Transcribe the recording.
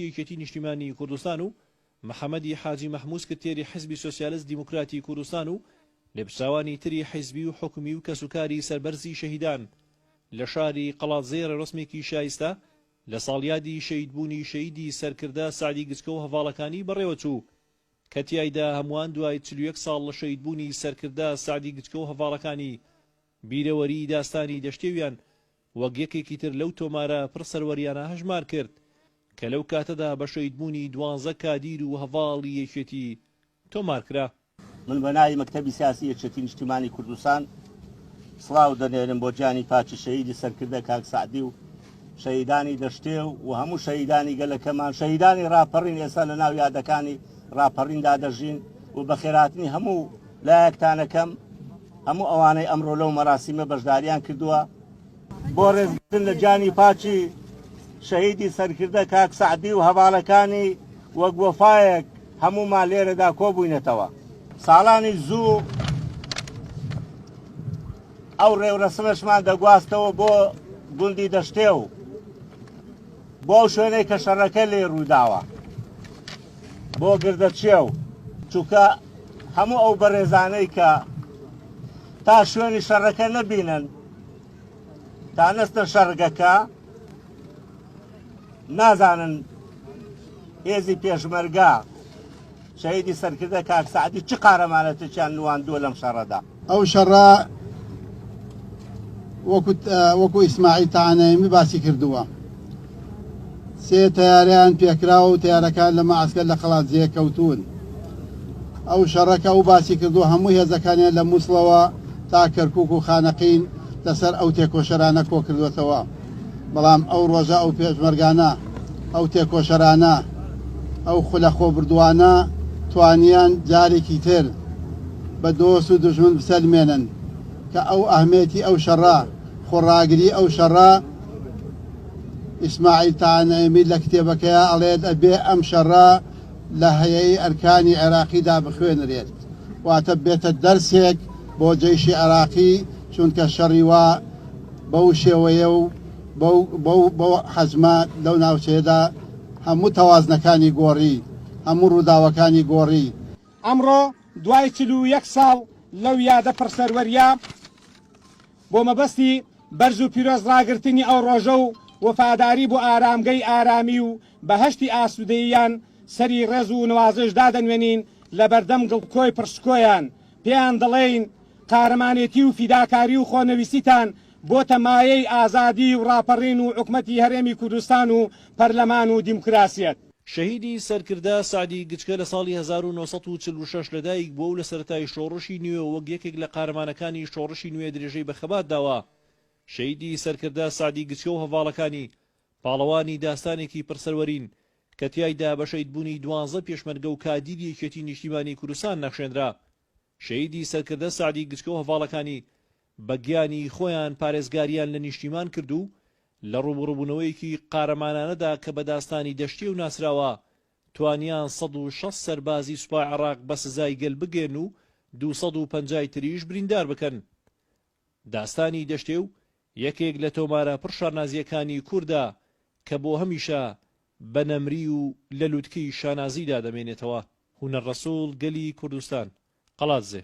یەکێتی نیشتیمانی کوردستان و محەمەدی حاجی مەحموو سکرتێری حزبی سۆسیالست دیموکراتی کوردستان و لێپرسراوانی تری حیزبی و حکومی و کەسوکاری سەربەرزی شەهیدان لە شاری قەڵادزێ ڕێوڕەسمێکی شایستە لە ساڵیادی شەهیدبوونی شەهیدی سەرکردە سەعدی گچکە و هەڤاڵەکانی بەڕێوەچوو کە تیایدا هەمووان دوای 41 ساڵ لە شەهیدبوونی سەرکردە سەعدی گچکە و هەڤاڵەکانی بیرەوەریی داستانی دەشتێویان وەک یەکێکی تر لەو تۆمارە پڕ سەروەریانە هەژمار کرد کە لەو کاتەدا بە شەهیدبوونی دوانزە کادیر و هەڤاڵی یەکێتی تۆمار کرا. من بە ناوی مەکتەبی سیاسی یەکێتی نیشتیمانی کوردستان سڵاو دەنێرم بۆ گیانی پاکی شەهیدی سەرکردە کاک سەعدی و شەهیدانی دەشتێ و هەموو شەهیدانی گەلەکەمان، شەهیدانی ڕاپەڕین ئێستا لە ناو یادەکانی ڕاپەڕیندا دەژین و بەخێرهاتنی هەموو لایەکتانەکەم، هەموو ئەوانەی ئەمڕۆ لەو مەراسیمە بەشداریان کردووە، بۆ ڕێزگرتن لە گیانی پاکی شەهیدی سەرکردە کاک سەعدی و هەڤاڵەکانی وەک وەفایەک هەموومان لێرەدا کۆبووینەتەوە. ساڵانی زوو ئەو ڕێورەسمەشمان دەگواستەوە بۆ گوندی دەشتێ و بۆ ئەو شوێنەی کە شەڕەکە لێ ڕووداوە بۆ گردەچێو، چونکە هەموو ئەو بەڕێزانەی کە تا شوێنی شەڕەکە نەبینن تا نەستە شەڕگەکە نازانن هێزی پێشمەرگە شەهیدی سەرکردە کاک سەعدی چ قارەمانەتێکیان نواندووە لەم شەڕەدا. ئەو شەڕە وەکو ئیسماعیل تەعانایمی باسی کردووە سێ تەیارەیان پێکراوە و تەیارەکان لە مەعسکەر لە قەڵادزێ کەوتوون. ئەو شەڕە کە ئەو باسی کردووە هەموو هێزەکانیان لە موسڵەوە تا کەرکوک و خانەقین لەسەر ئەو تێکۆشەرانە کۆکردووەتەوە. بەڵام ئەو ڕۆژە ئەو پێشمەرگانە، ئەو تێکۆشەرانە، ئەو خولە خۆبردووانە توانیان جارێکی تر بە دۆست و دوژمن بسەلمێنن کە ئەو ئەهمێتی ئەو شەڕە، خۆڕاگری ئەو شەڕە، ئیسماعیل تانەیمی لە کتێبەکەیا ئەڵێت ئەبێ ئەم شەڕە لە هەیئەی ئەرکانی عێراقیدا بخوێنرێت، واتە بێتە دەرسێک بۆ جەیشی عێراقی، چونکە شەڕی وا بەو شێوەیە و بەو بەو بەو حەجمە لەو ناوچەیەدا هەموو تەوازنەکانی گۆڕی، هەموو ڕووداوەکانی گۆڕی. ئەمڕۆ دوای 41 ساڵ لەو یادە پڕ سەروەرییە، بۆ مەبەستی بەرز و پیرۆز ڕاگرتنی ئەو ڕۆژە و وەفاداری بۆ ئارامگەی ئارامی و بەهەشتی ئاسوودەییان، سەری ڕێز و نوازش دادەنوێنین لە بەردەم گڵکۆی پڕ شکۆیان، پێیان دەڵێین، قارەمانێتی و فیداکاری و خۆنەویستیتان بۆتە مایەی ئازادی و ڕاپەڕین و حکومەتی هەرێمی کوردستان و پەرلەمان و دیموکراسیەت. شەهیدی سەرکردە سەعدی گچکە لە ساڵی 1946 لەدایک بووە و لە سەرەتای شۆڕشی نوێوە وەک یەکێک لە قارەمانەکانی شۆڕشی نوێ درێژەی بە خەبات داوە. شەهیدی سەرکردە سەعدی گچکە و هەڤاڵەکانی پاڵەوانی داستانێکی پڕ سەروەرین کە تیایدا بە شەهیدبوونی دوانزە پێشمەرگە و کادیری یەکێتی نیشتیمانی کوردستان نەخشێنرا. شەهیدی سەرکردە سەعدی گچکە و هەڤاڵەکانی بە گیانی خۆیان پارێزگاریان لە نیشتیمان کرد و لە ڕووبوڕووبوونەوەیەکی قارەمانانەدا کە بە داستانی دەشتێو ناسراوە توانیان 160 سەربازی سوپای عێڕاق بە سزای گەل بگەیەنن و 250 ی تریش بریندار بکەن. داستانی دەشتێو یەکێک لە تۆمارە پڕ شانازییەکانی کوردە کە بۆ هەمیشە بە نەمری و لە لوتکەی شانازیدا دەمێنێتەوە. هونەر ڕەسوڵ، گەلی کوردستان، قەڵادزێ.